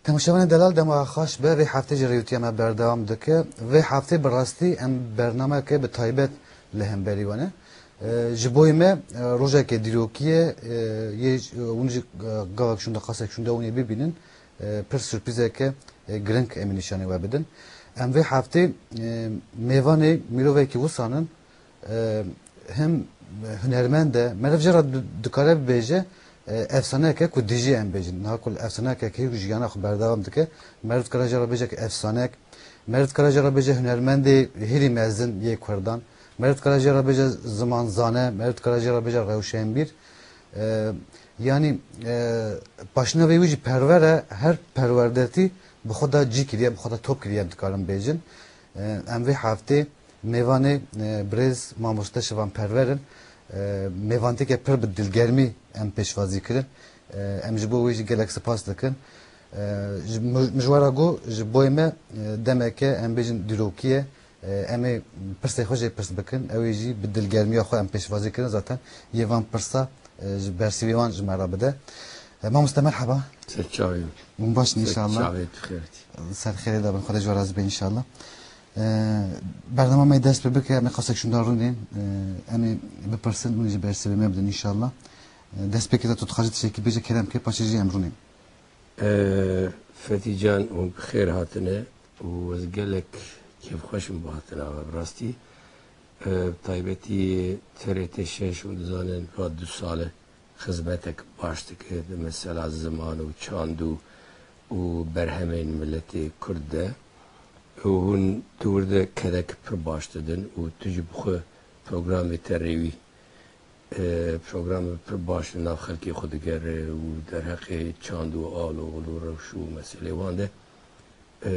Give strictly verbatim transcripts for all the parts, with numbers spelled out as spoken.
Temaşevanên delal, dema xweş be, vê heftê jî rêwîtiya me berdewam dike. Vê heftê bi rastî em bernameyeke bi taybet li hemberî we ne. E, ji bo me, e, rojeke dîrokî ye, e, yê, e, hûn jî, e, gavek şûnde, qasek şûnde hûn ê bibînin. E, pir surprîzeke, e, giring em ê nîşanê we bidin. Em vê heftê, e, mêvanê mirovekî wisan in, e, him hunermend e, meriv jê re di-, dikare bibêje, e, efsaneyeke ku dijî em bêjin. Niha ku efsaneyeke ku jiyana xwe berdewam dike, meriv dikare jê re bêje ku efsanek, meriv dikare jê re bêje hunermendê hîrî mezin yê Kurdan, meriv dikare jê re bêje zimanzane, meriv dikare jê re bêje rewşenbîr. E, yanî, e, paşnavê wî jî perwer e, her perwerdetî bi xwe de cî kiriye, bi xwe de top kiriye, em dikarin bêjin. E, em vê heftê mêvanê, e, birêz mamoste Şivan Perwer in. E, mêvantîke pir bi dilgermî em pêşwazî kirin. E, em ji bo wê jî gelek spas dikin. E, ji, mi-, mijwara got, ji boyê me, e, demeke, em bêjin, dîrokî ye. E, em ê pirsê xwe jê pirs bikin. Ew ê jî bi dilgermiya xwe em pêşwazî kirin. Zaten yê van pirsa, e, ji bersivê wan ji me re bide. E, mamoste, merheba. Ser çavê. Hûn baş in, înşallah. Ser çavê, tu xêr hatî. Ser xêrê de bin, Xwedê ji we razî be, înşallah. E, bernama me dest pê bike, em ê qasek şûnda rûnên. E, em ê bipirsin, hûn jî bersivê me bidin, înşallah. E, destpêkê de tu dixwazî tiştekî bêje, kerem ke, paşê jî em rûnên. E, Fetî can, hûn bi xêr hatine û ez gelek kêfxweş im bi hatina we, bi rastî. E, bi taybetî T R T şeş, hûn dizanin, va du sal e xizmetek baş dike di mesela ziman û çand û, û berhemên miletê Kurd de. Û hûn di wir de kedek pir baş didin û tu jî bi xwe programê te rêwî, e, programê pir baş li nav xelkê xwe digere û derheqê çand û alo û rewş û meselê wan de, e,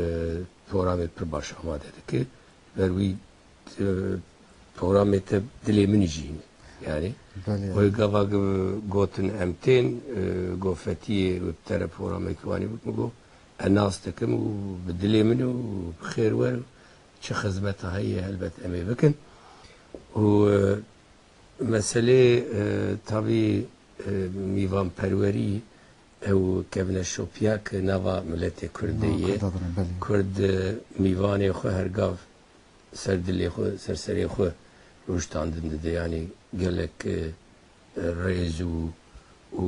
programê pir baş amade dike. Ber wî, e, programê te dilê min jî hîn. Yanî, Belê. Wê gava g-, gotin em tên, e, got Fetiyê wê bi te re programekî wanî bikin, got, ez nas dikim û bi dilê min û bi xêr wer, çi xizmeta heye helbet em ê bikin. Û, e, meselê, e, tabî, e, mîvanperwerî ew kevneşopiya ki nava miletê Kurd de Nava ye. Kurda de ne, belê. Kurd, e, mîvanê xwe her gav ser dilê xwe, ser serê xwe rûştandin dide. Yanî gelek, e, rêz û, û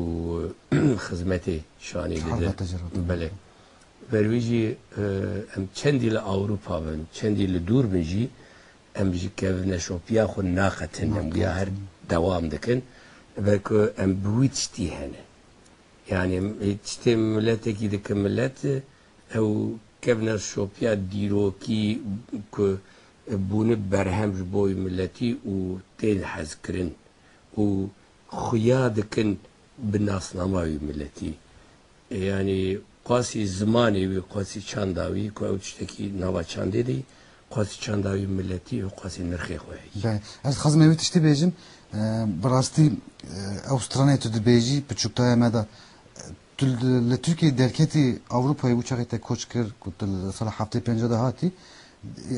xizmetê şanî dide. Helbete jî rûdin. Belê. Ber wî jî, e, em çendî li Ewropa bin, çendî li dûr bin jî, em ji kevneşopiya xwe naqetin, em wîya her Naqetin. dewam dikin. Ber ku em bi wî tiştî hene. Yanî, e, tiştê miletekî dike milet, ew kevneşopiya dîrokî ku bûne berhem ji bo wî miletî û tên hezkirin û xuya dikin bi nasnama wî miletî. E, yanî, qasî zimanê wî, qasî çanda wî, ku ew tiştekî nava çandê de ye, qasî çanda wî miletî û qasî nirxê xwe heye. Be, ez dixwazim ewî tiştî bêjim, e, bi rastî, e, ew stranê tu dibêjî, piçûktaya me de, e, tu li, li Tirkiyeyê derketî Ewropayê bû, çaxê te koç kir, ku tu li sala heftê pênc de hatî,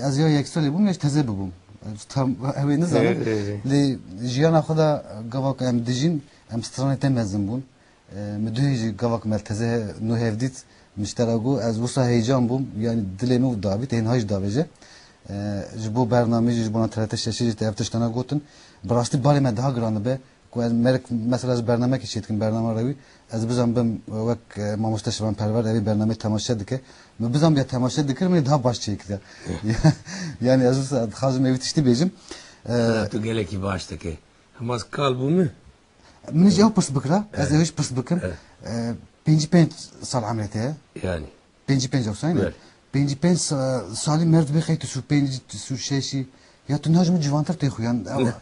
ez ya yeksalî bûm, ya jî teze bibûm. Ez tam, ew ê nizanim. Ê, ê, ê. Lê jiyana xwe de gava ku em dijîn, em stranê te mezin bûn. E, min duhê jî gavak me li teze nû hev dît, min ji te re got, ez wisa heyecan bûm, yanî dilê min û davî, te hên hay jî davêje. E, ji bo bernameyê jî, ji bona T R T şeşê jî te ev tiştana gotin. Bi rastî balê me daha giran dibe, ku ez merek, mesela, ez bernamekê çêdikim, bernama rewî, ez bizan bim wek, e, mamoste Şivan Perwer, evê bernameyê temaşe dike. Min bizan biya temaşe dikir, min ê daha baş çêkiriya. Yanî ez wisa dixwazim ewî tiştî bêjim. E, Tu gelekî baş dike. Hema ez kal bûme. Min jî ew pirs bikira, ez Evet. ewî jî pirs bikim. Evet. E, pêncî pênc sal emrê te ye. Yani. Pêncî pênc ew sayî ne? Evet. Pêncî pênc sa-, salî meriv dibê xey tu sî û pênc, tu sî û şeş î. Ya tu niha ji min ciwantir tê xuyan. Ew,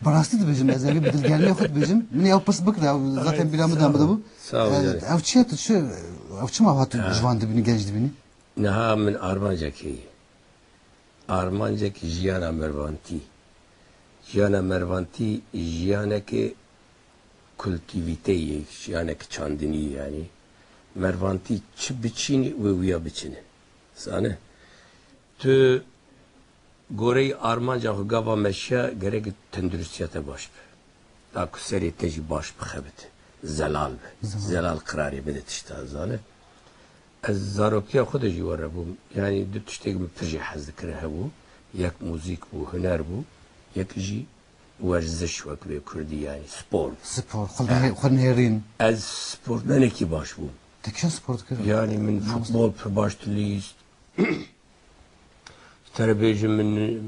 bi rastî dibêjim, ez ewî bi dilgermiya xwe dibêjim. Min ew pirs bikira, ew zaten Evet, bîra min sağ de ol. bû. Sağ ol E, yani. Ew çi ye tu çi, ew çima hat tu Ha. ciwan dibînî, genc dibînî? Niha min armancek heye. Armancek jiyana mervantî. Jiyana mervantî jiyaneke kultivîte ye, jiyanek çandinî ye yanî. Mervantî çi biçînî wê wiya biçine. Zane? Tu goreyî armanca xwe gava meşiya gerek tenduristiya te baş be. Da ku serê te jî baş bixebite. Zelal be. Zelal. Zelal qirarê bide tişta, zane? Ez zarokiya xwe de jî were bûm. Yanî du tiştê min pir jê hez dikir hebû. Yek muzîk bû, huner bû. Yek jî werziş wek vê kurdî, yanî spor. Spor, xwe nê-, xwe nêrîn. Ez sportmenekî baş bûm. Te kîjan spor dikir? Yanî min futbol pir baş dilîst. Ji te re bêjim, min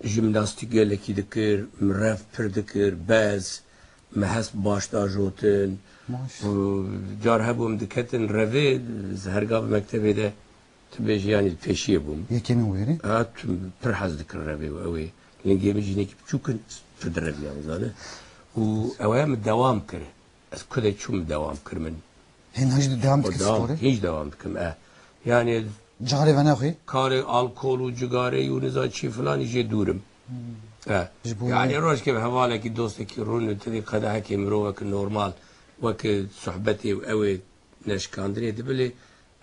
jimnastîk gelekî dikir, min rev pir dikir, bez, min hest baş dajotin. Maş. Û car hebû em diketin revê, ez her gav mektebê de, tu bêjî, yanî pêşiyê bûm. Yekemîn wêrî? Ha, tu pir hez dikir revê û ew ê. Lingê min jînekî biçûk in, pir direviyam, zane. Û ew ê min dewam kir. Ez ku de çûm dewam kir min. Hên hej dewam O dikir dewam, sporê? Hîç dewam dikim, e. Yani Carê venaxwî? Karê alkol û cigarê û niza çî filanî jê dûr im. E. Ji bo Yani wê rojkê bi hevalekî, dostekî rûn û tivî qedehekê mirovekî normal, wekî sohbetê û ew ê neşkandinê dibilê,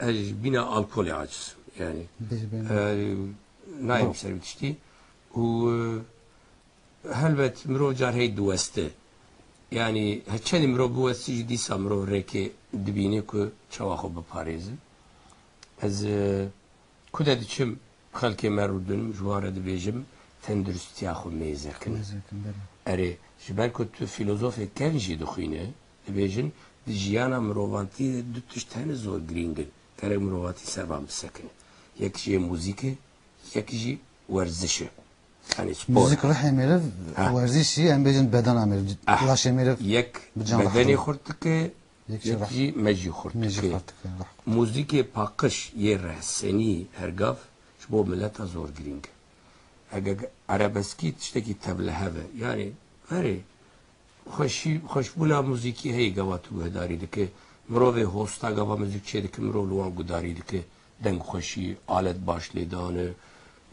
ez ji bîna alkolê aciz im. Yani, Bêje bêne. e, nayêm ser wî tiştî. Û, e, Helbet mirov car hey diweste. Yanî, her çendî mirov biwestî jî dîsa mirov rêkê dibîne ku çawa xwe biparêze. Ez, e, ku de diçim xelkê me rûdin, ji wan re dibêjim, tenduristiya xwe mêze kin. Mêze kin, belê. Erê, ji ber ku tu filozofê kevn jî dixwîne, dibêjin, di jiyana mirovantiyê de du tişt hene zor girîng in. Gerek mirovantî ser van bisekine. Yek jê muzîk e, yek jî werziş e. Yanî spor. Muzîk ruhê mêriv, Ha. Werziş jî em bêjin bedena mêriv, Ah, laşê mêriv yek bi can bedenê rahat xurt dike, Yek jî yek rah- jî mejî xurt mejî dike. Xurt dike, rah- Muzîkê paqij yê rehsenî hergav ji bo mileta zor girîng e. Ege erebeskî tiştekî tevlihev e. Yanî, verê, Xweşî, xweşbûna muzîkî heye gava tu guhdarî dike. Mirovê hosta gava muzîk çêdike, mirov li wan guhdarî dike. Deng xweşî, alet baş lê dane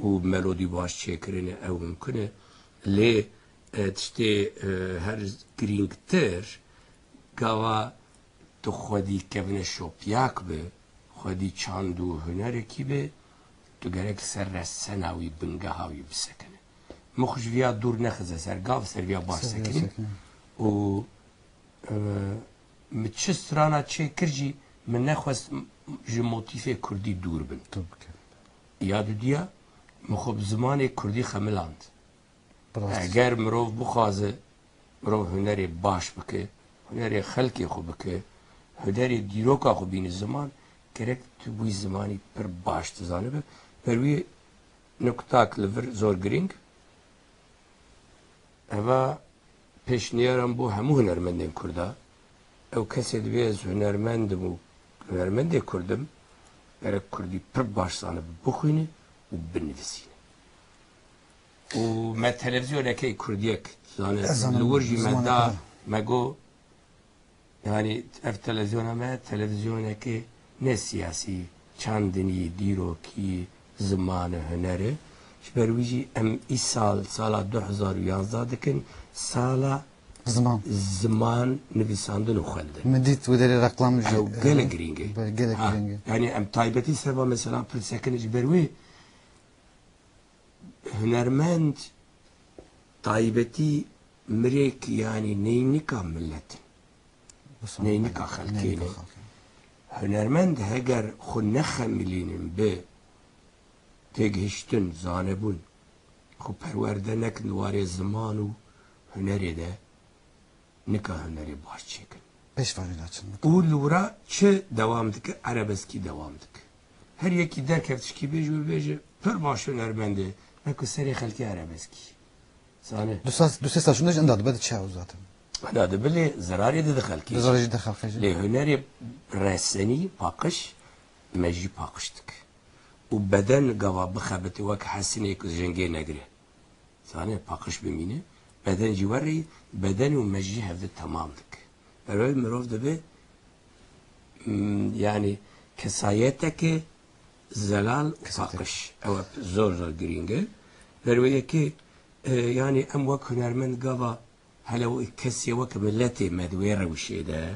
û melodî baş çêkirine, ew mimkun e. Lê, e, tiştê, e, her girîngtir, gava tu xwedî kevneşopiyak be, xwedî çand û hunerekî be, tu gerek ser resena wî, bingeha wî bisekine. Min xwe ji viya dûr nexize ser gav, ser viya baş Ser viya sekinî. sekinî. Û, e, min çi strana çêkir jî, min nexwest m-, ji motîfê kurdî dûr bin. Dûr bike. Ya dudiya, min xwe bi zimanê kurdî xemiland. Bi rastî. Eger mirov bixwaze, mirov hunerê baş bike, hunerê xelkê xwe bike, hunerê dîroka xwe bîne ziman, gerek tu wî zimanî pir baş dizanibe. Ber wî nuktak li vir zor girîng. Eva pêşniyar im bo hemû hunermendên Kurda. Ew kesê dibê ez hunermend im û hunermendê Kurd im, gerek Kurdî pir baş zanibe, bixwîne û binivîsîne. Û me televizyonekê Kurdiyek, zane, Ez zanim, li wir jî me zimanê da, Kurd. Me got, yanî ev televizyona me, televizyonekê ne siyasî, çandinî, dîrokî, ziman e, huner e. Ji ber wî jî em îsal, sala du hezar û yazdeh dikin, sala Ziman. ziman nivîsandin û xwendin. Min dît wê derê reklam jî, Ew gelek e, girîng e. be-, gelek Ha, girîng e. yanî em taybetî ser va mesela pirsekine ji ber wê hunermend taybetî mirêk, yanî neynika millet in. Wisa Neynika xelkê neynika ne. xelkê. Hunermend heger xwe nexemilînin bi têgihiştin, zanebûn, xwe perwerde nekin di warê ziman û hunerê de, nika hunerê baş çêkin. Pêş ve jî naçin. Û li wira çi dewam dike? Erebeskî dewam dike. Her yekî derkev tişkî bêje û bêje, pir baş hunermend e, ne ku serê xelkê erebeskî. Zane. Du sal, du sê sal şûnde jî inda dibe diçe ew zaten. Inda dibe lê zerarê dide xelkê. Dizarê jî de xelkê jî. Lê hunerê resenî, paqij, mejî paqij dike. Û beden gava bixebite wek hesinê ku jengê negire. Zanê, paqij bimîne, beden jî werî, beden û mejî hevdi temam dike. Ber wê mirov dibe, mm, yanî kesayeteke zelal û Kesayeteke. paqij. Ew e zor zor girîng e. Ber wê yekê, e, yanî em wek hunermend gava hele wê kesê wek miletê me di wê rewşê de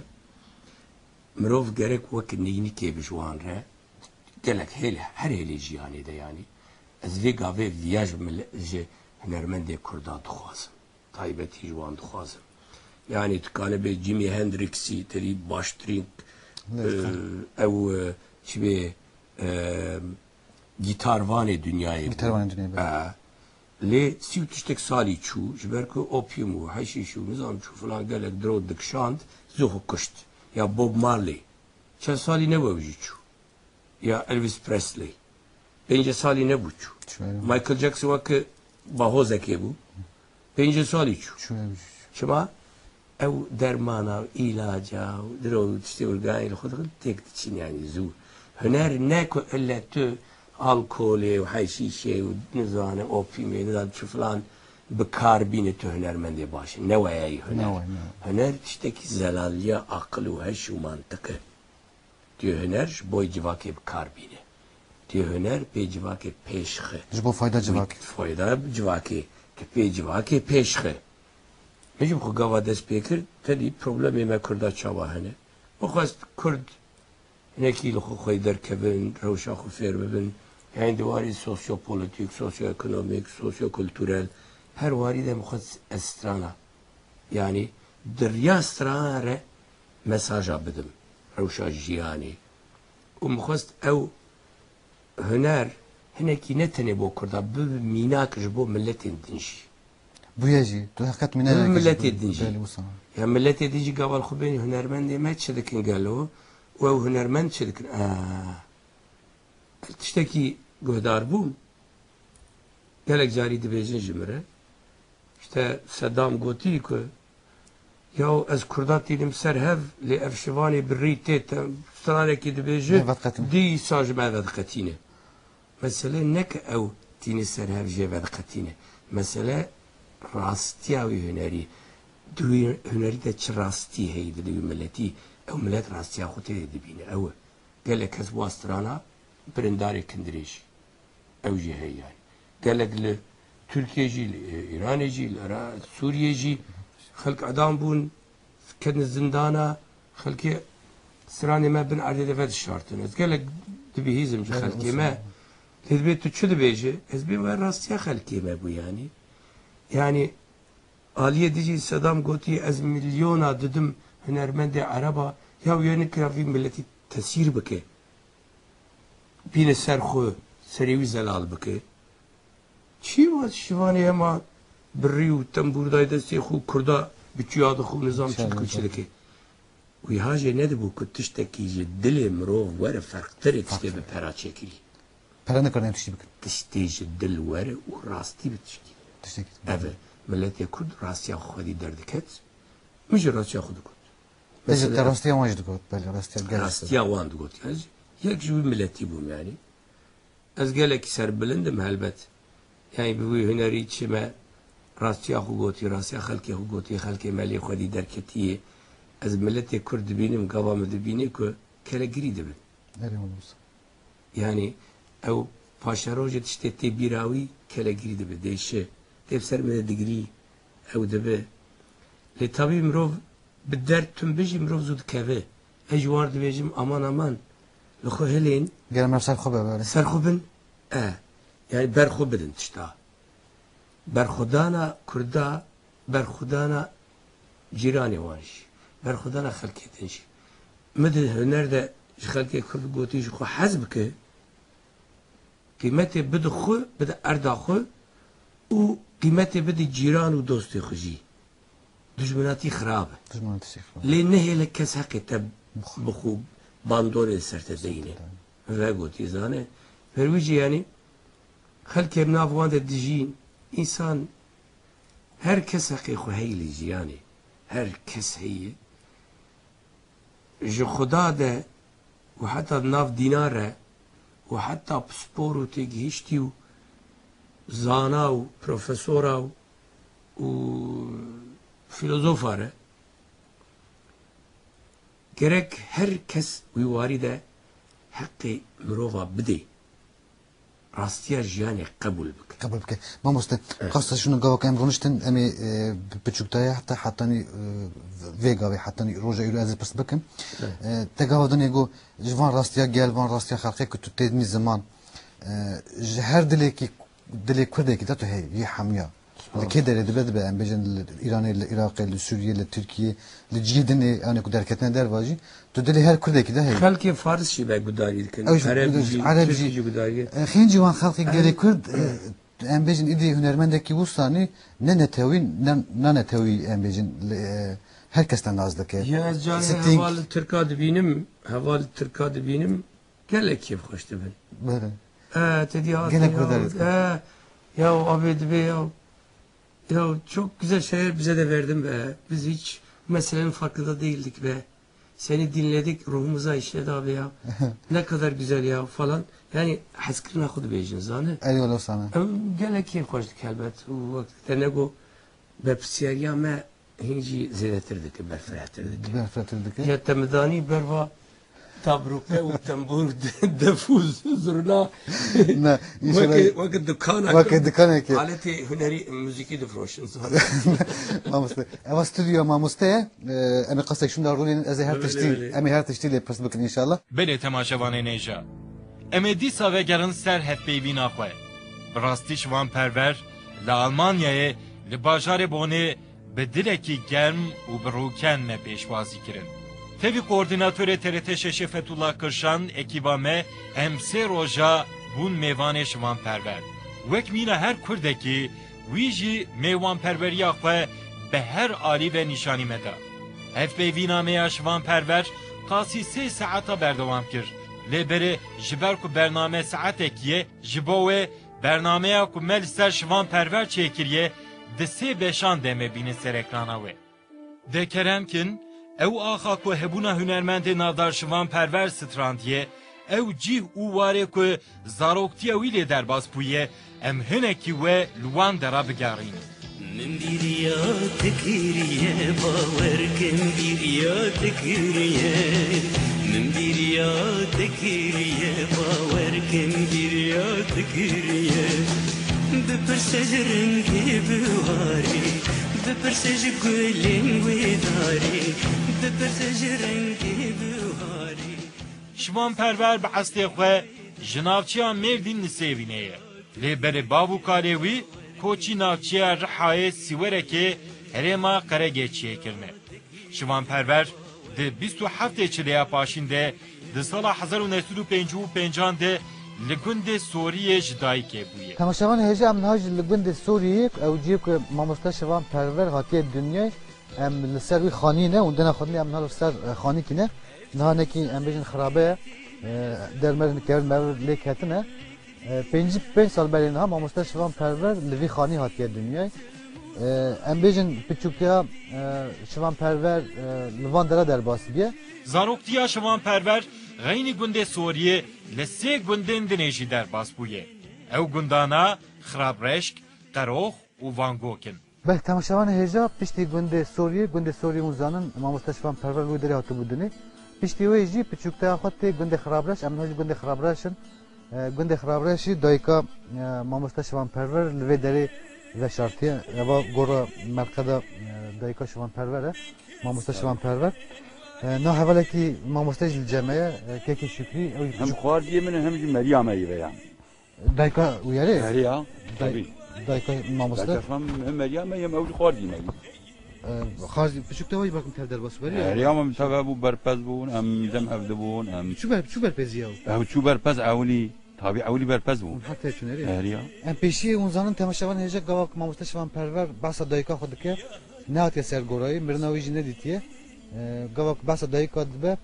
mirov gerek wek neynikê bi ji wan re gelek hêl, her hêlê jiyanê de yanî. Ez vê gavê viya ji mile-, ji hunermendê Kurda dixwazim. Taybetî ji wan dixwazim. Yanî tu kanibê Jimi Hendrixî, terî baştirîn, Lê e, ew, e, çi bê, e, gîtarvanê dinyayê bû. Gîtarvanê dinyayê bû. E, lê sî û tiştek salî çû, ji ber ku opîm û heşîş û nizam çû filan gelek diro dikişand, zû xwe kuşt. Ya Bob Marley, çend salî nebû ew jî çû. Ya Elvis Presley. Pêncî salî nebû çû. Çû, evet. Michael Jackson weke bahozekê bû. Pêncî salî çû. Çû, evet. Çima? Ew dermana û îlaca û diro û tiştê urganî li xwe dixin têk diçin, yanî zû. Huner ne ku ille tu alkolê û heşîşê û nizane opîmê, nizane çi filan bi kar bîne tu hunermendê baş e. Ne weye yî huner. Ne weye, ne weye. Huner tiştekî zelaliya aqil û heş û mantiq e. Tu yê huner ji bo civakê bi kar bîne. Tu yê huner pê civakê pêş xe. Ji bo fayda civakê. Fayda civakê. Tu pê civakê pêş xe. Min jî bi xwe gava dest pê kir, tenî problemê me Kurda çawa hene. Min xwest Kurd hinekî li xwe xweyî derkevin, rewşa xwe fêr bibin. Yanî di warî sosyopolitîk, sosyoekonomîk, sosyokulturel, her warî de min xwest ez strana. Yanî di riya strana re mesaja bidim, rewşa jiyanê. Û min xwest ew huner hinekî ne tenê bo Kurda, bibe mînak ji bo miletên din jî. Bûye jî, tu heqet mînak. Bibe miletê din jî. Belê, wisa. Ya miletê din jî gava li xwe bên hunermendê me çi dikin gelo û ew hunermend çi dikin? Aa. Tiştekî guhdar bûm. Gelek carî dibêjin ji min re. İşte Sedam gotî ku, "Yaw ez Kurda tînim ser hev, lê ev şivanê bi rî tê te stranekî dibêje, dîsa ji me vediqetîne." Mesele ne ki ew tîne ser hev jê vediqetîne. Mesele rastiya wî hunerî. Di wî hunerî de çi rastî heyî di wî miletî, ew milet rastiya xwe tê de dibîne. Ew e. Gelek kes wa strana birindarê kindirê jî. Ew jî heye yani. Gelek li Tirkiye jî, li Îranê jî, li Ira-, Sûriye jî xelk edam bûn, ketin zindana, xelkê stranê me bin erdê de vedişartin. Ez gelek dibihîzim ji xelkê me. Lê dibê tu çi dibêjî? Ez bê we rastiya xelkê me bû yani. Yani Aliyê dijî Sedam gotî, "Ez milyona didim hunermendê ereba, ya wê nikira vî miletî tesîr bike. Bîne ser xwe, serê wî zelal bike." Çi wa şivanê hema bi rî û tembûr dayê destê xwe, Kurda bi çuya dixwe û nizam çi dike û çi dike. Wiha jê nedibû ku tiştekî ji dilê mirov were ferqtirê tiştê bi pera çêkirî. Pere nikarine tiştî bikin. Tiştê ji dil were û rastî bi tiştî. Tiştekî. Ev e. Miletê Kurd rastiya xwe xwedî derdiket. Min jî rastiya xwe digot. Te jî te rastiya wan jî digot. Belê, rastiya gelek. Rastiya wan digot. Yani yek ji wî miletî bûm yani. Ez gelekî serbilind im helbet. Yani bi wî hunerî çi me rastiya xwe gotî, rastiya xelkê xwe gotî, xelkê me lê xwedî derketiyê. Ez miletê Kurd dibînim, gava min dibîne ku kelegirî dibin. Erê wisa. Yani ew paşerojê tiştê tê bîra wî kelegirî dibe, dêşe. Tê bi ser min de digirî, ew dibe. Lê tabî mirov bi derd tun bijî mirov zû dikeve. Ez ji wan dibêjim aman aman, li xwe hilên. Gere meriv ser xwe be, belê. Ser xwe bin, e. Yani ber xwe bidin tişta. Berxwedana Kurda, berxwedana cîranê wan jî, berxwedana xelkê din jî. Min di huner de ji xelkê Kurd gotî, ji xwe hez bike, qîmetê bide xwe, bide erda xwe û qîmetê bide cîran û dostê xwe jî. Dijminatî xirab e. Dijminatî xirab e. Lê nehêle kes heqê te bi xwe bandorê li ser te deyne. Vegotî zane. Ber wî jî yanî xelkê bi nav wan de dijîn. Însan, her kes heqê xwe heye li jiyanê. Her kes heye. Ji Xuda de û heta di nav dîna re û heta pispor û têgihiştî û zana û profesora û, û fîlozofa re gerek her kes wî warî de heqê mirova bidê. Rastiya jiyanê qebûl bike. Qebûl bike. Mamoste, evet, qasta şunu gava ke em rûniştin, em ê, e, bi piçûkdaya heta hetanî, e, vê gavê, hetanî roja îro ez ê pirs bikim. Evet. E, te gava dinê got, ji van rastiya gel, van rastiya xelqê ku tu têdinî ziman, e, ji her dilekî, dilê Kurdekî de tu heyî, yê hemiya. Li kê derê dibe, dibe, em bêjin, li Îranê, li Iraqê, li Sûriyê, li Tirkiyê, li cihê dinê, yanî ku derketine derva jî, tu dilê her Kurdekî de heye. Xelkê Faris jî be gudarî dikin. Ew jî Ereb jî, Ereb Tirk jî, jî gudarî. E, xêncî wan xelkê gelê Kurd, e, em bêjin, îdî hunermendekî wistanî ne netewî, ne, ne netewî, em bêjin, li, e, her kes te nas dike. Ya ez carê Sting. Heval Tirka dibînim, heval Tirka dibînim, gelek kêfxweş dibin. Bere. E, te dî hat Gelek ya, gudarî dikin. E, ya abi dibe ya. Ya çok güzel şeyler bize de verdin be. Biz hiç meselenin farkında değildik be. Seni dinledik, ruhumuza işledi abi ya. Ne kadar güzel ya falan. Yani hezkirina xwe dibêjin, zanî. Eyvallah sana. Em gelek kêfxweş dike helbet. Û wek te nego berpirsyariya me hîn jî zêdetir dike, berfirehtir dike. Berfirehtir dike. Ya te mi danî berva tabroke û tembûr, def û zurna. Ne, înşallah. Weke, weke dukana Weke Kurd, dukanekê. Aletê hunerî, muzîkî difroşin zaten. Mamoste. Eva stûdyoya mamoste ye. Ee, em ê qasek şûnda rûnên, ez ê her Belê, tiştî, belê. Em ê her tiştî lê pirs bikin înşallah. Belê temaşevanên hêja. Em ê dîsa vegerin ser hevpeyvîna xwe. Bi rastî Şivan Perver li Almanyayê, li bajarê Bonê, bi dilekî germ û bi rûken me pêşwazî kirin. Tevî koordînatorê T R T şeşê Fethullah Kirşan, ekîba me, em sê roja bûn mêvanê Şivan Perver. Wek mîna her Kurdekî, wî jî mêwanperweriya xwe bi her alî ve nîşanî me da. Hevpeyvîna me ya Şivan Perver qasî sê saeta berdewam kir. Lê berê ji ber ku bername saetekî ye, ji bo wê bernameya ku me li ser Şivan Perver çêkiriye, di sê beşan de me bînin ser ekrana we. De kerem kin, ew axa ku hebûna hunermendê navdar Şivan Perver strandiye, ew cîh û warê ku zaroktiya wî lê derbas bûye, em hinekî we li wan dera bigerîn. Min bîriya te kiriye, bawer ke min bîriya te kiriye. Min bîriya te kiriye, bawer ke min bîriya te kiriye. Bipirse ji rengê biharê, bipirse ji gulên wê darê, bipirse ji rengê biharê. Şivan Perver bi eslê xwe ji navçeya Mêrdîn Nisêvînê ye. Lê berê bav û kalê wî koçî navçeya Rihayê Sîwerekê herêma Qeregeçiyê kirine. Şivan Perver di bîst û heftê çileya paşîn de di sala hezar û neh sed û pêncî û pêncan de li gundê Soriyê ji dayikê bûye. Temaşevanê hêja, em niha jî li gundê Soriyê, ew cihê ku mamoste Şivan Perver hatiye dinyayê, em li ser wî xanî ne, û dena xwedinê em niha li ser, e, xanîkî ne. Niha nekî em bêjin xirabe ye, e, dermer kevin merv lê ketine. E, pêncî pênc sal berê niha mamoste Şivan Perver li vî xanî hatiye dinyayê. E, em bêjin piçûktiya, e, Şivan Perver, e, li van dera derbas bûye. Zaroktiya Şivan Perver xeynî gundê Soriyê li sê gundên dinê jî derbas bûye. Ew gundana Xirabreşk, Qerox û Vangok in. Belê temaşevanê hêja, piştî gundê Soriyê, gundê Soriyê hûn zanin, mamoste Şivan Perver li wê derê hatibû dinê. Piştî wê jî piçûkteya xwe tê gundê Xirabreş, em niha jî gundê Xirabreş in. E, gundê Xirabreş jî dayika, e, mamoste Şivan Perver li vê derê veşartiye. Eva gora merqeda, e, dayika Şivan Perver e. Mamoste Şivan Perver. E, na hevalekî mamoste jî li cem me ye, e, kekê Şükrî, ew jî Hem piçûk- xwardiyê min e, hem jî meriya me yî ve ya. Dayka wî erê? Erê ya, Day-, tabî. Dayka mamoste? Dayka Şivan hem meriya me, hem ew jî xwardî me yî. E, xarzî piçûk te wayî bakim tev derbas berî ya? Erê ya, em tev hebû, berpez bûn, em dem ev dibûn, em Çû ber-, çû berpezî ya? Ew çû berpez ewilî, tabî ewilî berpez bû. Hûn her tê çûn erê? Erê ya. Em pêşiyê hûn zanin temaşevan hêja gava ku mamoste Şivan Perver behsa dayika xwe dike, nehatiye ser gorayî, mirina wî jî nedîtiye. E, gava ku behsa dayika dibe,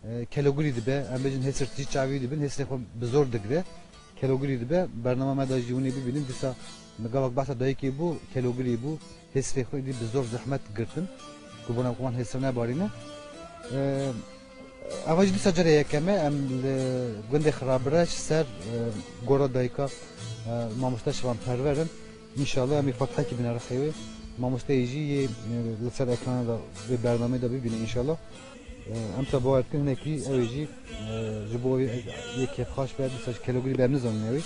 e, kelogirî dibe, em bêjin hêsir tijî çavî dibin, hêsirê xwe bi zor digire. Kelogirî dibe, bernama me de jî hûn ê bibînin, dîsa me gava ku behsa dayikê bû, kelogirî bû, hêsirê xwe êdî bi zor zehmet girtin, ku bona ku wan hêsir nebarîne. E, eva jî dîsa cara yekem e, em li gundê Xirabreş ser, e, gora dayika, e, mamoste Şivan Perver in. Înşallah em ê fatihekî bine rihê wê. Mamosteyê jî yê, e, li ser ekrana de vê bernameyê de bibîne înşallah. E, em te bawer dikin hinekî ew ê jî, e, ji bo wê yê kêfxweş be, dîsa ji kelogirî be em nizanin ew ê.